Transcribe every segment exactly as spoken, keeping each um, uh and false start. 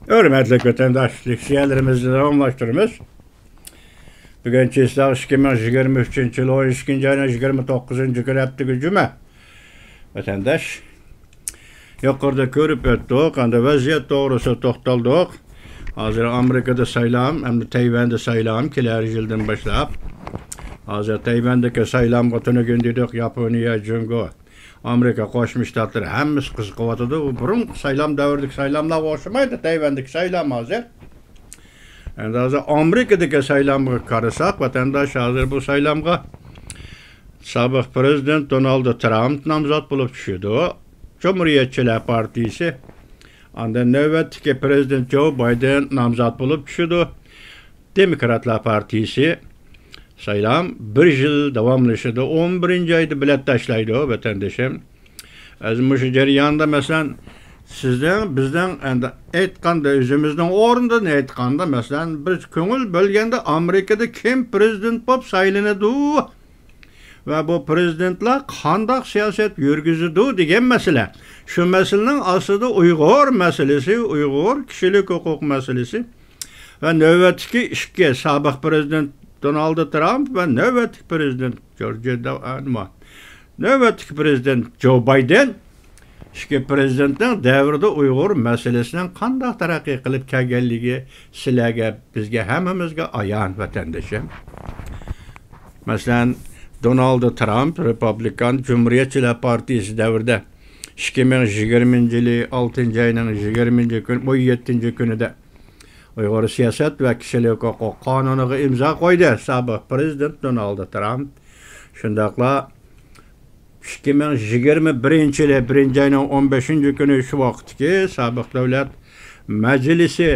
ھۆرمەتلىك ۋەتەنداش، لېكسىيەلىرىمىزنى داۋاملاشتۇرىمىز. بۈگۈن چىسلاغ ئىككى مىڭ يىگىرمە ئۈچىنچى يىل ئون ئىككىنچى ئاينىڭ يىگىرمە توققۇزىنچى كۈنى، ھەپتىگە جۈمە. ۋەتەنداش، يۇقىرىدا كۆرۈپ ئۆتتۇق، ئەمدى ۋەزىيەت توغرىسىدا توختالدۇق. ھازىر ئامېرىكىدا سايلام، ئەمدى تەيۋەندە سايلام، كېلەر يىلدىن باشلاپ. ھازىر تەيۋەندىكى سايلامغا تۈنۈگۈن دېدۇق، ياپونىيە، جۇڭگو، ئامېرىكا قوشما شتاتلىرى ھەممىسى قىزىقىۋاتىدۇ. بۇ بۇرۇنقى سايلام دەۋرىدىكى سايلاملارغا ئوخشىمايدۇ تەيۋەندىكى سايلام ھازىر. ئەمدى ھازىر ئامېرىكىدىكى سايلامغا قارىساق، ۋەتەنداش، ھازىر بۇ سايلامغا سابىق پرېزىدېنت دونالد ترامپ نامزات بولۇپ چۈشىدۇ، جۇمھۇرىيەتچىلەر پارتىيىسى. ئاندىن نۆۋەتتىكى پرېزىدېنت جو بايدېن نامزات بولۇپ چۈشىدۇ، دېموكراتلار پارتىيىسى. سايلام بىر يىل داۋاملىشىدۇ، ئون بىرىنچى ئايدا بېلەت تاشلايدۇ، ۋەتەندىشىم. ئەز مۇشۇ جەرياندا، مەسىلەن، سىزنىڭ، بىزنىڭ ئەمدى ئېيتقاندا، ئۆزىمىزنىڭ ئورنىدىن ئېيتقاندا، مەسىلەن، بىز كۆڭۈل بۆلگەندە، ئامېرىكىدا كىم پرېزىدېنت بولۇپ سايلىنىدۇ ۋە بۇ پرېزىدېنتلار قانداق سىياسەت يۈرگۈزىدۇ دېگەن مەسىلە. شۇ مەسىلىنىڭ ئاستىدا ئۇيغۇر مەسىلىسى، ئۇيغۇر كىشىلىك ھوقۇق مەسىلىسى ۋە نۆۋەتتىكى ئىككى سابىق پرېزىدېنت دونالد ترامپ ۋە نۆۋەتتىكى پرېزىدېنت جورج دا-، نېمە؟ نۆۋەتتىكى پرېزىدېنت جو بايدېن ئىككى پرېزىدېنتنىڭ دەۋرىدە ئۇيغۇر مەسىلىسىنىڭ قانداق تەرەققىي قىلىپ كەلگەنلىكى سىلەرگە، بىزگە، ھەممىمىزگە ئايان، ۋەتەندىشىم. مەسىلەن، دونالد ترامپ، رېپۇبلىكان، جۇمھۇرىيەتچىلەر پارتىيىسى دەۋرىدە ئىككى مىڭ يىگىرمىنچى يىلى ئالتىنچى ئاينىڭ يىگىرمىنچى كۈنى، ئون يەتتىنچى كۈنىدە ئۇيغۇر سىياسەت ۋە كىشىلىك ھوقۇق قانۇنىغا ئىمزا قويدى سابىق پرېزىدېنت دونالد ترامپ. شۇنداقلا ئىككى مىڭ يىگىرمە بىرىنچى يىلى بىرىنچى ئاينىڭ ئون بەشىنچى كۈنى شۇ ۋاقىتتىكى سابىق دۆلەت مەجلىسى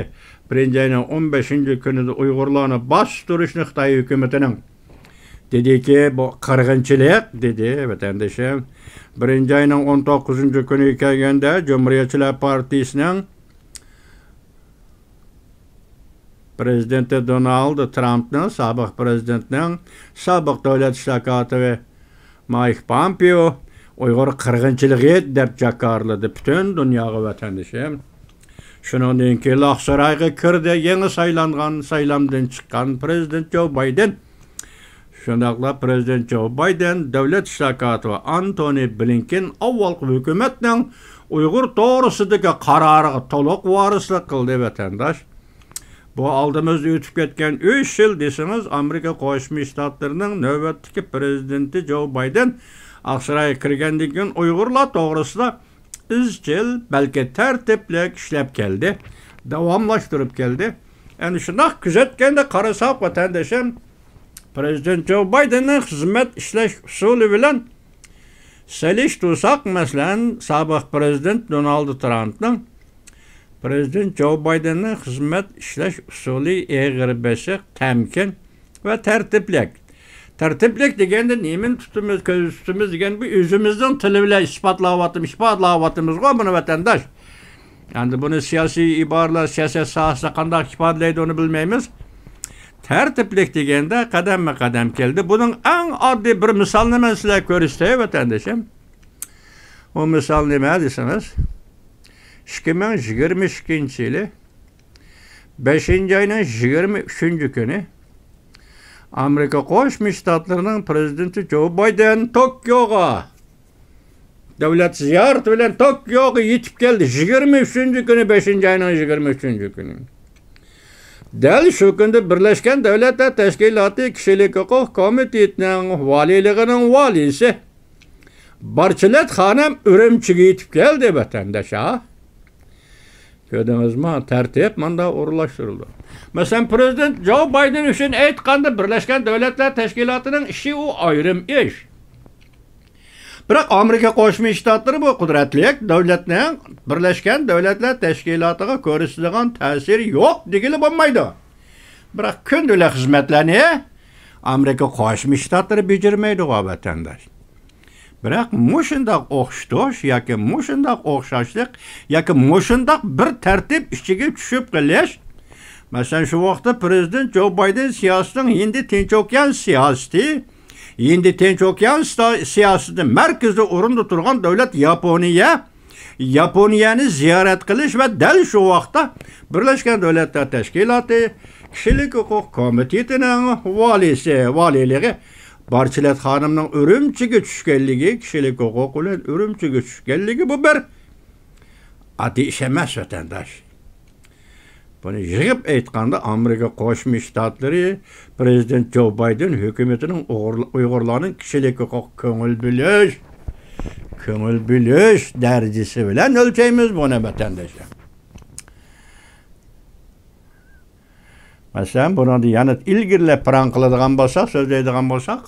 بىرىنچى ئاينىڭ ئون بەشىنچى كۈنىدە ئۇيغۇرلارنى باستۇرۇشنى خىتاي ھۆكۈمىتىنىڭ دېدىكى، بۇ قىرغىنچىلىق دېدى، ۋەتەندىشىم. بىرىنچى ئاينىڭ ئون توققۇزىنچى كۈنىگە كەلگەندە، جۇمھۇرىيەتچىلەر پارتىيىسىنىڭ پرېزىدېنتى دونالد ترامپنىڭ، سابىق پرېزىدېنتنىڭ سابىق دۆلەت ئىشلار كاتىپى مايك پامپېئو ئۇيغۇر قىرغىنچىلىقى دەپ جاكارلىدى پۈتۈن دۇنياغا، ۋەتەندىشىم. شۇنىڭدىن كېيىن ئاقسارايغا كىردى يېڭى سايلانغان، سايلامدىن چىققان پرېزىدېنت جو بايدېن. شۇنداقلا پرېزىدېنت جو بايدېن دۆلەت ئىشلار كاتىپى ئانتونى بلىنكېن ئاۋۋالقى ھۆكۈمەتنىڭ ئۇيغۇر توغرىسىدىكى قارارىغا تولۇق ۋارىسلىق قىلدى، ۋەتەنداش. بۇ ئالدىمىزدا ئۆتۈپ كەتكەن ئۈچ يىل دېسىڭىز، ئامېرىكا قوشما شتاتلىرىنىڭ نۆۋەتتىكى پرېزىدېنتى جو بايدېن ئاقسارايغا كىرگەندىن كېيىن ئۇيغۇرلار توغرىسىدا ئىزچىل، بەلكى تەرتىپلىك ئىشلەپ كەلدى، داۋاملاشتۇرۇپ كەلدى. ئەنە شۇنداق كۆزەتكەندە قارىساق، ۋەتەندىشىم، پرېزىدېنت جو بايدېننىڭ خىزمەت ئىشلەش ئۇسۇلى بىلەن سېلىشتۇرساق، مەسىلەن، سابىق پرېزىدېنت دونالد ترامپنىڭ، پرېزىدېنت جو بايدېننىڭ خىزمەت ئىشلەش ئۇسۇلى ئېغىر بېسىق، تەمكىن ۋە تەرتىپلىك. تەرتىپلىك دېگەندە نېمىنى تۇتىمىز، كۆزدە تۇتىمىز دېگەن، بۇ ئۆزىمىزنىڭ تىلى بىلەن ئىسپاتلاۋاتىمىز، ئىپادىلەۋاتىمىزغۇ بۇنى، ۋەتەنداش. ئەمدى بۇنى سىياسىي ئىبارىلەر سىياسەت ساھەسىدە قانداق ئىپادىلەيدۇ، ئۇنى بىلمەيمىز. تەرتىپلىك دېگەندە قەدەممۇ قەدەم كەلدى. بۇنىڭ ئەڭ ئاددىي بىر مىسالىنى مەن سىلەرگە كۆرسىتەي، ۋەتەندىشىم. ئۇ مىسال نېمە دېسىڭىز، ئىككى مىڭ يىگىرمە ئىككىنچى يىلى بەشىنچى ئاينىڭ يىگىرمە ئۈچىنچى كۈنى ئامېرىكا قوشما شتاتلىرىنىڭ پرېزىدېنتى جو بايدېن توكيوغا دۆلەت زىيارىتى بىلەن توكيوغا يېتىپ كەلدى. يىگىرمە ئۈچىنچى كۈنى، بەشىنچى ئاينىڭ يىگىرمە ئۈچىنچى كۈنى. دەل شۇ كۈندە بىرلەشكەن دۆلەتلەر تەشكىلاتى كىشىلىك ھوقۇق كومىتېتىنىڭ ۋالىيلىقىنىڭ ۋالىيسى بارچىلەت خانىم ئۈرۈمچىگە يېتىپ كەلدى، ۋەتەنداش، ھا. كۆردىڭىزمۇ؟ تەرتىپ ماندا ئورۇنلاشتۇرۇلدى. مەسىلەن، پرېزىدېنت جو بايدېن ئۈچۈن ئېيتقاندا، بىرلەشكەن دۆلەتلەر تەشكىلاتىنىڭ ئىشى ئۇ ئايرىم ئىش. بىراق ئامېرىكا قوشما شتاتلىرى بۇ قۇدرەتلىك دۆلەتنىڭ بىرلەشكەن دۆلەتلەر تەشكىلاتىغا كۆرسىتىدىغان تەسىرى يوق دېگىلى بولمايدۇ. بىراق كۈندىلىك خىزمەتلەرنى ئامېرىكا قوشما شتاتلىرى بېجىرمەيدىغۇ، ۋەتەنداش. بىراق مۇشۇنداق ئوخشىتىش ياكى مۇشۇنداق ئوخشاشلىق ياكى مۇشۇنداق بىر تەرتىپ ئىچىگە چۈشۈپ قېلىش، مەسىلەن، شۇ ۋاقىتتا پرېزىدېنت جو بايدېن سىياسىتىنىڭ ھىندى تىنچ ئوكيان سىياسىتى، ھىندى تىنچ ئوكيان سىتا-، سىياسىتى مەركىزىي ئورۇندا تۇرغان دۆلەت ياپونىيە، ياپونىيەنى زىيارەت قىلىش ۋە دەل شۇ ۋاقىتتا بىرلەشكەن دۆلەتلەر تەشكىلاتى كىشىلىك ھوقۇق كومىتېتىنىڭ ۋالىيسى، ۋالىيلىقى بارچىلەت خانىمنىڭ ئۈرۈمچىگە چۈشكەنلىكى، كىشىلىك ھوقۇق بىلەن ئۈرۈمچىگە چۈشكەنلىكى، بۇ بىر ئاددىي ئىش ئەمەس، ۋەتەنداش. بۇنى يىغىپ ئېيتقاندا، ئامېرىكا قوشما شتاتلىرى پرېزىدېنت جو بايدېن ھۆكۈمىتىنىڭ ئۇيغۇر-، ئۇيغۇرلارنىڭ كىشىلىك ھوقۇق كۆڭۈل بۆلۈش، كۆڭۈل بۆلۈش دەرىجىسى بىلەن ئۆلچەيمىز بۇنى، ۋەتەنداشلار. مەسىلەن، بۇنىڭدا يەنە ئىلگىرىلەپ پاراڭ قىلىدىغان بولساق، سۆزلەيدىغان بولساق،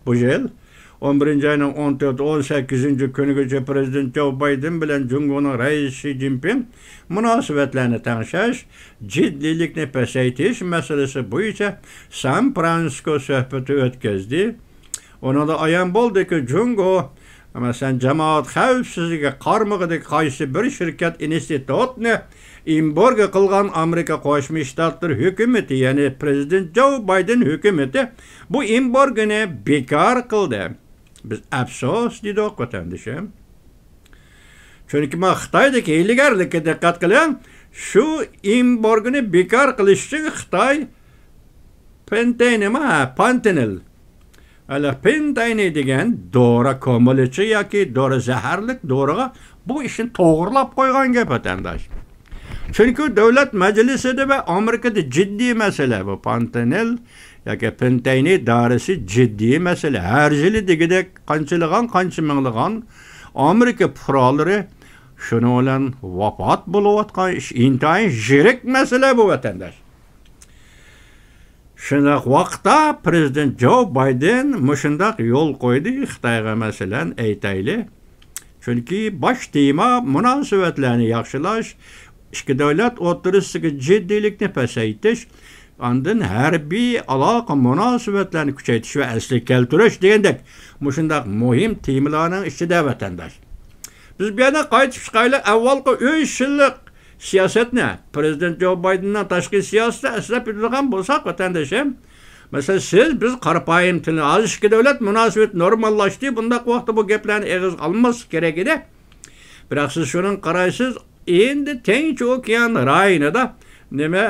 بۇ يىل ئون بىرىنچى ئاينىڭ ئون تۆت، ئون سەككىزىنچى كۈنىگىچە پرېزىدېنت جو بايدېن بىلەن جۇڭگونىڭ رەئىسى شى جىنپىڭ مۇناسىۋەتلەرنى تەڭشەش، جىددىيلىكنى پەسەيتىش مەسىلىسى بويىچە سان فرانسىسكو سۆھبىتى ئۆتكۈزدى. ئۇنىڭدا ئايان بولدىكى، جۇڭگو، مەسىلەن، جامائەت خەۋپسىزلىكى قارمىقىدىكى قايسى بىر شىركەت، ئىنستىتۇتنى ئېمبارگو قىلغان ئامېرىكا قوشما شتاتلىرى ھۆكۈمىتى، يەنى پرېزىدېنت جو بايدېن ھۆكۈمىتى بۇ ئېمبارگونى بىكار قىلدى. بىز ئەپسۇس دېدۇق، ۋەتەندىشىم. چۈنكى مانا خىتايدىكى ھىيلىگەرلىككە دىققەت قىلىڭ. شۇ ئېمبارگونى بىكار قىلىش ئۈچۈن خىتاي پېنتەينىما؟ ھە، پانتېنىل. ھەلە پېنتەينى دېگەن دورا كومىلىچى ياكى دورا، زەھەرلىك دورىغا بۇ ئىشنى توغرىلاپ قويغان گەپ، ۋەتەنداش. چۈنكى دۆلەت مەجلىسىدە ۋە ئامېرىكىدا جىددىي مەسىلە بۇ پانتېنىل ياكى پېنتەينى دارىسى جىددىي مەسىلە. ھەر يىلى دېگۈدەك قانچىلىغان، قانچە مىڭلىغان ئامېرىكا پۇقرالىرى شۇنىڭ بىلەن ۋاپات بولۇۋاتقان ئىش. ئىنتايىن يىرىك مەسىلە بۇ، ۋەتەنداش. شۇنداق ۋاقىتتا پرېزىدېنت جو بايدېن مۇشۇنداق يول قويدى خىتايغا، مەسىلەن، ئېيتايلى. چۈنكى باش تېما مۇناسىۋەتلەرنى ياخشىلاش، ئىككى دۆلەت ئوتتۇرىسىدىكى جىددىيلىكنى پەسەيتىش، ئاندىن ھەربىي ئالاقە مۇناسىۋەتلەرنى كۈچەيتىش ۋە ئەسلىگە كەلتۈرۈش دېگەندەك مۇشۇنداق مۇھىم تېمىلارنىڭ ئىچىدە، ۋەتەنداش. بىز بۇ يەردىن قايتىپ چىقايلى، ئەۋۋالقى ئۈچ يىللىق سىياسەتنى، پرېزىدېنت جو بايدېننىڭ تاشقى سىياسىتىنى ئەسلەپ ئۆتىدىغان بولساق، ۋەتەندىشىم، مەسىلەن، سىز، بىز قارىپايىم تىل، ھازىر ئىككى دۆلەت مۇناسىۋىتى نورماللاشتى، بۇنداق ۋاقىتتا بۇ گەپلەرنى ئېغىزغا ئالماسلىق كېرەك ئىدى. بىراق سىز شۇنىڭغا قارايسىز، ئىندى تىنچ ئوكيان رايونىدا نېمە،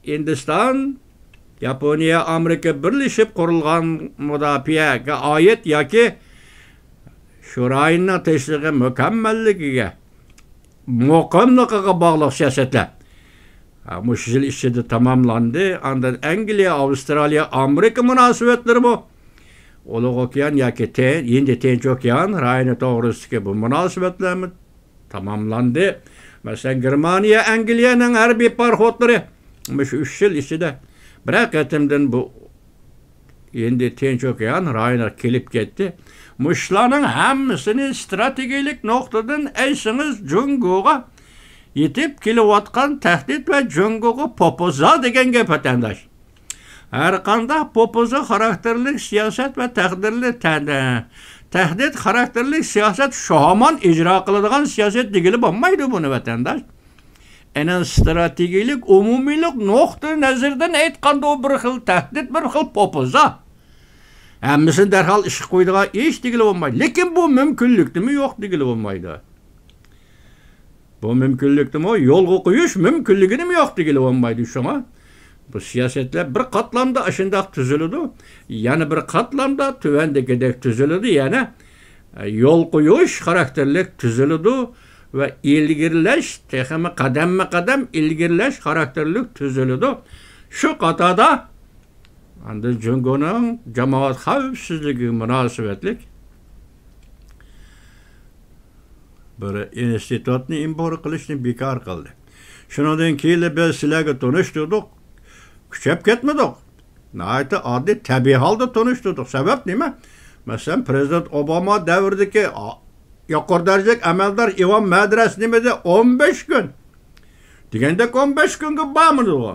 ھىندىستان، ياپونىيە، ئامېرىكا بىرلىشىپ قۇرۇلغان مۇداپىئەگە ئائىت ياكى شۇ رايوننىڭ تىنچلىقى مۇكەممەللىكىگە، مۇقىملىقىغا باغلىق سىياسەتلەر. ھە، مۇشۇ يىل ئىچىدە تاماملاندى. ئاندىن ئەنگلىيە، ئاۋسترالىيە، ئامېرىكا مۇناسىۋەتلىرىمۇ، ئۇلۇغ ئوكيان ياكى تىن-، ھىندى تىنچ ئوكيان رايونى توغرىسىدىكى بۇ مۇناسىۋەتلەرمۇ تاماملاندى. مەسىلەن، گېرمانىيە، ئەنگلىيەنىڭ ھەربىي پاراخوتلىرى مۇشۇ ئۈچ يىل ئىچىدە بىرەر قېتىمدىن بۇ ھىندى تىنچ ئوكيان رايونىغا كېلىپ كەتتى. مۇشۇلارنىڭ ھەممىسىنى ستراتېگىيەلىك نۇقتىدىن ئەيسىڭىز، جۇڭگوغا يېتىپ كېلىۋاتقان تەھدىت ۋە جۇڭگوغا پوپوزا دېگەن گەپ، ۋەتەنداش. ھەرقانداق پوپوزا خاراكتېرلىك سىياسەت ۋە تەقدىرلىك تە-، تەھدىت خاراكتېرلىك سىياسەت شۇ ھامان ئىجرا قىلىدىغان سىياسەت دېگىلى بولمايدۇ بۇنى، ۋەتەنداش. ئەنە ستراتېگىيەلىك ئومۇمىيلىق نۇقتىئى نەزىرىدىن ئېيتقاندا، ئۇ بىر خىل تەھدىت، بىر خىل پوپوزا. ھەممىسىنى دەرھال ئىشقا قويىدىغان ئىش دېگىلى بولمايدۇ. لېكىن بۇ مۇمكىنلىكنىمۇ يوق دېگىلى بولمايدۇ. بۇ مۇمكىنلىكنىمۇ، يولغا قويۇش مۇمكىنلىكىنىمۇ يوق دېگىلى بولمايدۇ. شۇڭا بۇ سىياسەتلەر بىر قاتلامدا ئاشۇنداق تۈزۈلىدۇ، يەنە بىر قاتلامدا تۆۋەندىكىدەك تۈزۈلىدۇ، يەنە، ئە، يول قويۇش خاراكتېرلىك تۈزۈلىدۇ ۋە ئىلگىرىلەش، تېخىمۇ قەدەممۇ قەدەم ئىلگىرىلەش خاراكتېرلىك تۈزۈلىدۇ. شۇ قاتاردا ئاندىن جۇڭگونىڭ جامائەت خەۋپسىزلىكىگە مۇناسىۋەتلىك بىر ئىنستىتۇتنى ئېمبارگو قىلىشنى بىكار قىلدى. شۇنىڭدىن كېيىنلا بىز سىلەرگە تونۇشتۇردۇق، كۈچەپ كەتمىدۇق. ناھايىتى ئاددىي، تەبىئىي ھالدا تونۇشتۇردۇق. سەۋەب نېمە؟ مەسىلەن، پرېزىدېنت ئوباما دەۋرىدىكى، ئا، يۇقىرى دەرىجىلىك ئەمەلدار ئىۋان مەدرەس نېمىدى؟ ئون بەش كۈن. دېگەندەك ئون بەش كۈنگە بارمىدىغۇ؟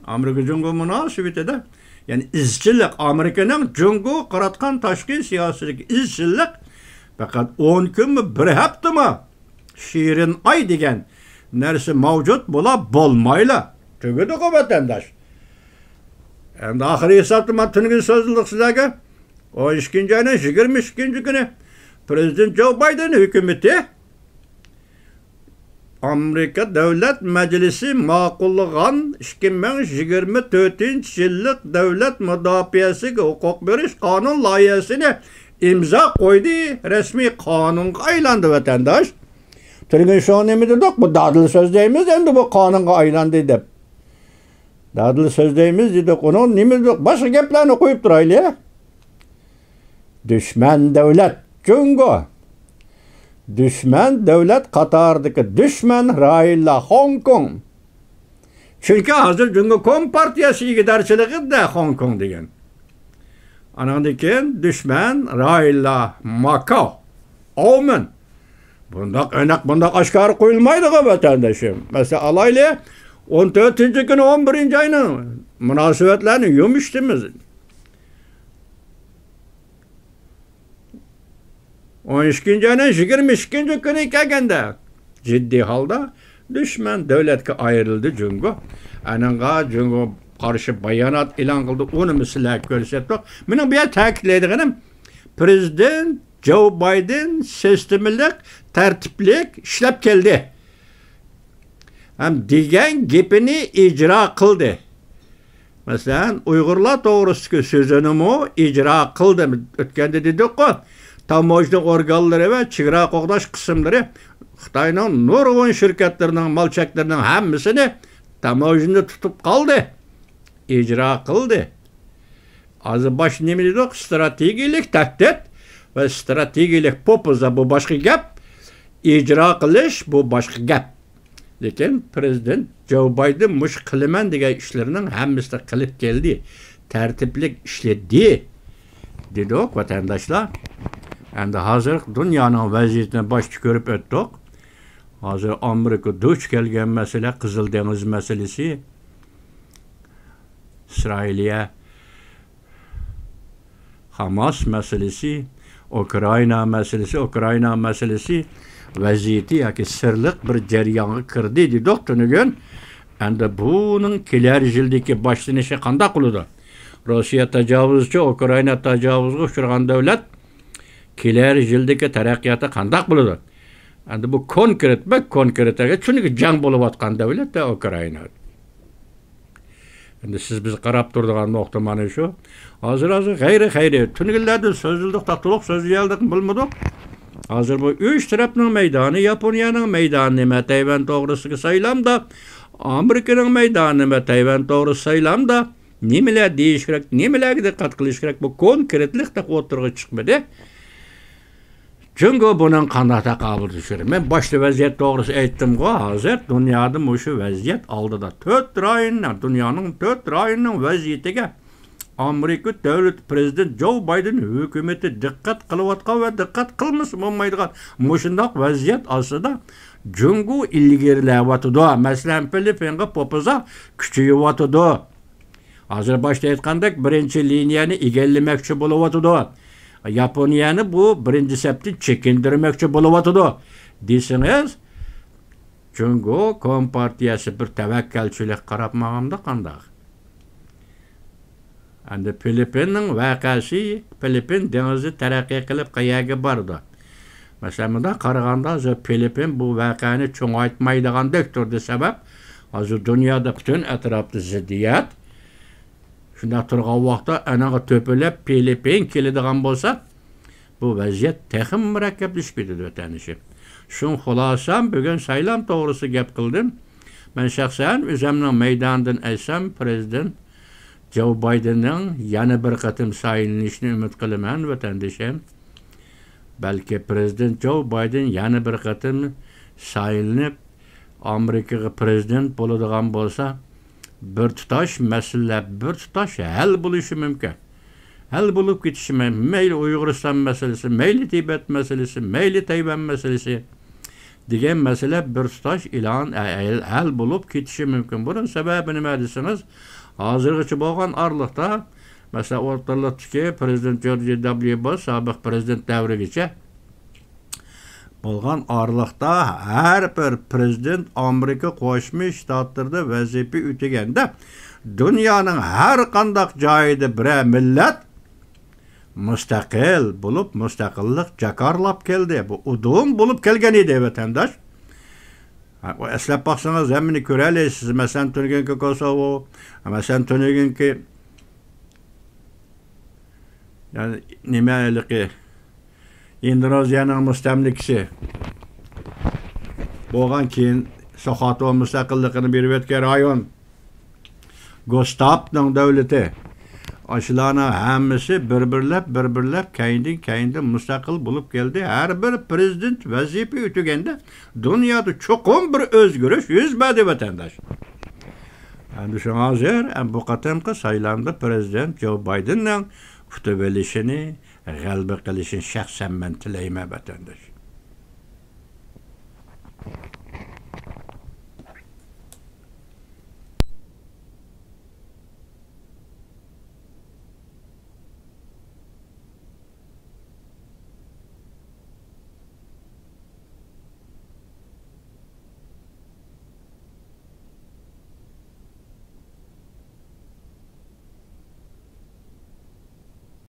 ئامېرىكا جۇڭگو مۇناسىۋىتىدە، يەنى ئىزچىللىق، ئامېرىكىنىڭ جۇڭگوغا قاراتقان تاشقى سىياسىتىدىكى ئىزچىللىق پەقەت ئون كۈنمۇ، بىر ھەپتىمۇ، شېرىن ئاي دېگەن نەرسە مەۋجۇت بولا بولمايلا تۈگىدىغۇ، ۋەتەنداش. ئەمدى ئاخىرى ھېسابتا مانا تۈنۈگۈن سۆزلىدۇق سىلەرگە. ئون ئىككىنچى ئاينىڭ يىگىرمە ئىككىنچى كۈنى پرېزىدېنت جو بايدېن ھۆكۈمىتى ئامېرىكا دۆلەت مەجلىسى ماقۇللىغان ئىككى مىڭ يىگىرمە تۆتىنچى يىللىق دۆلەت مۇداپىئەسىگە ھوقۇق بېرىش قانۇن لايىھەسىنى ئىمزا قويدى، رەسمىي قانۇنغا ئايلاندى، ۋەتەنداش. تۈنۈگۈن شۇڭا نېمە دېدۇق؟ بۇ دادىل سۆزلەيمىز، ئەمدى بۇ قانۇنغا ئايلاندى دەپ. دادىل سۆزلەيمىز دېدۇق، ئۇنىڭ نېمە دېدۇق؟ باشقا گەپلەرنى قويۇپ تۇرايلى. دۈشمەن دۆلەت جۇڭگو. دۈشمەن دۆلەت قاتارىدىكى دۈشمەن رايونلار خوڭكوڭ. چۈنكى ھازىر جۇڭگو كومپارتىيەسى ئىگىدارچىلىقىدا خوڭكوڭ دېگەن. ئانىڭدىن كېيىن دۈشمەن رايونلار ماكاو، ئاۋمېن. بۇنداق ئېنىق، بۇنداق ئاشكارا قويۇلمايدىغۇ، ۋەتەندىشىم. مەسىلەن، ئالايلى، ئون تۆتىنچى كۈنى ئون بىرىنچى ئاينىڭ مۇناسىۋەتلەرنى يۇمشىتىمىز. ئون ئىككىنچى ئاينىڭ يىگىرمە ئىككىنچى كۈنى كەلگەندە، جىددىي ھالدا دۈشمەن دۆلەتكە ئايرىلدى جۇڭگو. ئانىڭغا جۇڭگو قارشى بايانات ئېلان قىلدى، ئۇنىمۇ سىلەرگە كۆرسەتتۇق. مېنىڭ بۇ يەردە تەكىتلەيدىغىنىم، پىرېزىدېنت جو بايدېن سىستېمىلىق، تەرتىپلىك ئىشلەپ كەلدى ھەم دېگەن گېپىنى ئىجرا قىلدى. مەسىلەن، ئۇيغۇرلار توغرىسىدىكى سۆزىنىمۇ ئىجرا قىلدى. ئۆتكەندە دېدۇققۇ، تاموژنا ئورگانلىرى ۋە چېگرا قوغداش قىسىملىرى خىتاينىڭ نۇرغۇن شىركەتلىرىنىڭ مال چەكلىرىنىڭ ھەممىسىنى تاموژنىدا تۇتۇپ قالدى، ئىجرا قىلدى. ھازىر باش نېمە دېدۇق؟ ئىستراتېگىيەلىك تەھدىت ۋە ئىستراتېگىيەلىك پوپىزا، بۇ باشقا گەپ. ئىجرا قىلىش، بۇ باشقا گەپ. لېكىن پىرېزىدېنت جو بايدېن مۇشۇ قىلىمەن دېگەن ئىشلىرىنىڭ ھەممىسىنى قىلىپ كەلدى، تەرتىپلىك ئىشلىدى، دېدۇق، ۋەتەنداشلار. ئەمدى ھازىر دۇنيانىڭ ۋەزىيىتىنى باشتا كۆرۈپ ئۆتتۇق. ھازىر ئامېرىكا دۇچ كەلگەن مەسىلە قىزىل دېڭىز مەسىلىسى، ئىسرائىلىيە، خاماس مەسىلىسى، ئۇكرائىنا مەسىلىسى، ئۇكرائىنا مەسىلىسى ۋەزىيىتى ياكى سىرلىق بىر جەريانغا كىردى دېدۇق تۈنۈگۈن. ئەمدى بۇنىڭ كېلەر يىلدىكى باشلىنىشى قانداق بولىدۇ؟ روسىيە تاجاۋۇزچى، ئۇكرائىنا تاجاۋۇزغا ئۇچرىغان دۆلەت، كېلەر يىلدىكى تەرەققىياتى قانداق بولىدۇ؟ ئەمدى بۇ كونكرېت، بەك كونكرېت، چۈنكى جەڭ بولۇۋاتقان دۆلەت ئۇكرائىنا. ئەمدى سىز بىز قاراپ تۇرىدىغان نۇقتا مانا شۇ. ھازىر، ھازىر غەيرىي، غەيرىي. تۈنۈگۈنلەردىن سۆزلىدۇق، تاتلىق سۆزلىيەلدۇق، بولمىدۇق. ھازىر بۇ ئۈچ تەرەپنىڭ مەيدانى، ياپونىيەنىڭ مەيدانى نېمە تەيۋەن توغرىسىدىكى سايلامدا، ئامېرىكىنىڭ مەيدانى نېمە تەيۋەن توغرىسىدا سايلامدا، نېمىلەر دېيىش كېرەك، نېمىلەرگە دىققەت قىلىش كېرەك، بۇ كونكرېتلىق تېخى ئوتتۇرىغا چىقمىدى. جۇڭگو بۇنىڭ قانداق تاقابىل تۇتۇشى كېرەك؟ مەن باشتا ۋەزىيەت توغرىسىدا ئېيتتىمغۇ، ھازىر دۇنيادا مۇشۇ ۋەزىيەت ئالدىدا. تۆت رايوننىڭ، دۇنيانىڭ تۆت رايونىنىڭ ۋەزىيىتىگە ئامېرىكا دۆلىتى پىرېزىدېنت جو بايدېن ھۆكۈمىتى دىققەت قىلىۋاتقان ۋە دىققەت قىلمىسا بولمايدىغان مۇشۇنداق ۋەزىيەت ئاستىدا جۇڭگو ئىلگىرىلەۋاتىدۇ. مەسىلەن، فىلىپپىنغا پوپىزا كۈچىيىۋاتىدۇ. ھازىر باشتا ئېيتقاندەك، بىرىنچى لىنىيەنى ئىگىلىمەكچى بولۇۋاتىدۇ. ياپونىيەنى بۇ بىرىنچى سەپتىن چېكىندۈرمەكچى بولۇۋاتىدۇ دېسىڭىز، جۇڭگو كومپارتىيەسى بىر تەۋەككەلچىلىك قاراپ ماڭامدا قانداق؟ ئەمدى فىلىپپىننىڭ ۋەقەسى، فىلىپپىن دېڭىزى تەرەققىي قىلىپ قەيەرگە بارىدۇ؟ مەسىلەن، مۇنداق قارىغاندا، ھازىر فىلىپپىن بۇ ۋەقەنى چوڭايتمايدىغاندەك تۇردى، سەۋەب ھازىر دۇنيادا پۈتۈن ئەتراپتا زىددىيەت. شۇنداق تۇرغان ۋاقىتتا ئانىڭغا تۆپىلەپ فىلىپپىن كېلىدىغان بولسا، بۇ ۋەزىيەت تېخىمۇ مۇرەككەپلىشىپ كېتىدۇ، ۋەتەندىشىم. شۇڭا خۇلاسەم، بۈگۈن سايلام توغرىسىدا گەپ قىلدىم. مەن شەخسەن ئۆزۈمنىڭ مەيدانىدىن ئېيتسام، پىرېزىدېنت جو بايدېننىڭ يەنە بىر قېتىم سايلىنىشىنى ئۈمىد قىلىمەن، ۋەتەندىشىم. بەلكى پىرېزىدېنت جو بايدېن يەنە بىر قېتىم سايلىنىپ، ئامېرىكىغا پىرېزىدېنت بولىدىغان بولسا، بىر تۇتاش مەسىلىلەر بىر تۇتاش ھەل بولۇشى مۇمكىن. ھەل بولۇپ كېتىشى مۇمكىن. مەيلى ئۇيغۇرىستان مەسىلىسى، مەيلى تىبەت مەسىلىسى، مەيلى تەيۋەن مەسىلىسى دېگەن مەسىلە بىر تۇتاش ئېلان، ھەل بولۇپ كېتىشى مۇمكىن. بۇنىڭ سەۋەبى نېمە دېسىڭىز، ھازىرغىچە بولغان ئارىلىقتا، مەسىلەن، ئوتتۇرىلىقتىكى پىرېزىدېنت جورج دەبليۇ بۇش، سابىق پىرېزىدېنت دەۋرىگىچە بولغان ئارىلىقتا ھەر بىر پىرېزىدېنت ئامېرىكا قوشما شتاتلىرىدا ۋەزىپە ئۆتىگەندە، دۇنيانىڭ ھەر قانداق جايىدا بىرەر مىللەت مۇستەقىل بولۇپ، مۇستەقىللىق جاكارلاپ كەلدى. بۇ ئۇدۇم بولۇپ كەلگەن ئىدى، ۋەتەنداش. ھە، ئۇ ئەسلەپ باقسىڭىز، ھەممىنى كۆرەلەيسىز. مەسىلەن، تۈنۈگۈنكى كوسوۋو، مەسىلەن، تۈنۈگۈنكى، يەنى نېمە ھېلىقى، ئىندونېزىيەنىڭ مۇستەملىكىسى بولغان كېيىن، سۇخاتوۋا مۇستەقىللىقىنى بېرىۋەتكەن رايون، گوستاپنىڭ دۆلىتى. ئاشۇلارنىڭ ھەممىسى بىر-بىرلەپ، بىر-بىرلەپ، كەينىدىن-كەينىدىن مۇستەقىل بولۇپ كەلدى. ھەر بىر پىرېزىدېنت ۋەزىپە ئۆتىگەندە، دۇنيادا چوقۇم بىر ئۆزگىرىش يۈز بەردى، ۋەتەنداش. ئەمدى شۇڭا ھازىر، ئەم، بۇ قېتىمقى سايلامدا پىرېزىدېنت جو بايدېننىڭ ئۇتۇۋېلىشىنى، غەلىبە قىلىشىنى شەخسەن مەن تىلەيمەن، ۋەتەنداش.